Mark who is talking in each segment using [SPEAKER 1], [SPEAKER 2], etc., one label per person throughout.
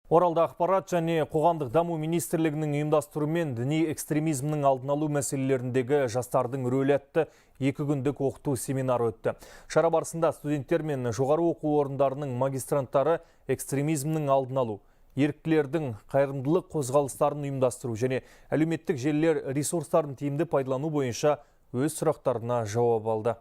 [SPEAKER 1] Оралда Ақпарат және қоғамдық даму министрлігінің ұйымдастыруымен діни экстремизмнің алдын алу мәселелеріндегі жастардың рөлі атты 2 күндік оқыту семинары өтті. Шара барысында студенттер мен жоғары оқу орындарының магистранттары экстремизмнің алдын алу, еріктілердің қайырымдылық қозғалыстарын ұйымдастыру және әлеуметтік желілер ресурстарын тиімді пайдалану бойынша өз сұрақтарына жауап алды.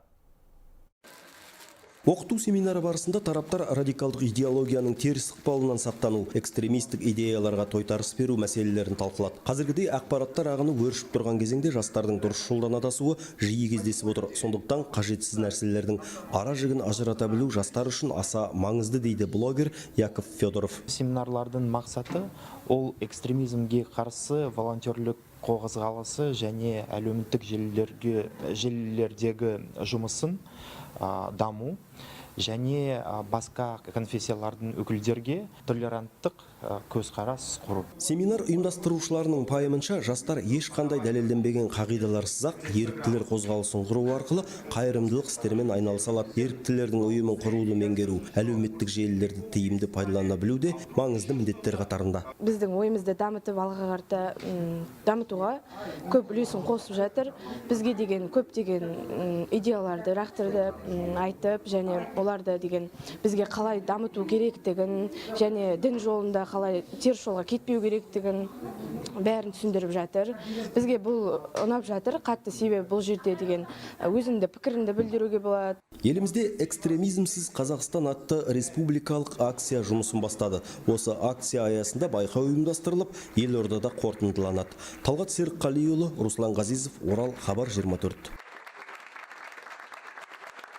[SPEAKER 2] Оқыту семинары барысында тараптар радикалдық идеологияның теріс ықпалынан сақтану, экстремистік идеяларға тойтарыс беру мәселелерін талқылады. Қазіргідей ақпараттар ағыны өршіп тұрған кезеңде жастардың дұрыс жолдан адасуы жиі кездесіп отыр. Сондықтан қажетсіз нәрселердің ара жігін ажырата білу жастар үшін аса маңызды, дейді блогер Яков Федоров.
[SPEAKER 3] Семинарлардың мақсаты ол экстремизмге қарсы волонтерлік қозғалысы және әлеуметтік желілердегі жұмысын даму және басқа конфессиялардың өкілдерге толеранттық көзқарас құру.
[SPEAKER 2] Семинар ұйымдастырушыларының пайымынша, жастар ешқандай дәлелденбеген қағидаларсыз-ақ еріктілер қозғалысын құру арқылы қайырымдылық істермен айналыса алады. Еріктілердің ұйымын құруды меңгеру, әлеуметтік желілерді тиімді пайдалана білу де маңызды міндеттер қатарында.
[SPEAKER 4] Біздің ойымызды дамытып, алға қарата дамытуға көп үлесін қосып жатыр. Бізге деген көптеген идеяларды лақтырды, айтып және оларды деген бізге қалай дамыту керектігін және дін жолында қалай теріс жолға кетпеу керектігін, бәрін түсіндіріп жатыр. Бізге бұл ұнап жатыр қатты, себебі бұл жерде деген өзіңді пікіріңді білдіруге болады.
[SPEAKER 2] Елімізде «Экстремизмсіз Қазақстан» атты республикалық акция жұмысын бастады. Осы акция аясында байқау ұйымдастырылып, елордада қорытындыланады. Талғат Серікқалиұлы, Руслан Ғазизов, Орал, Хабар 24.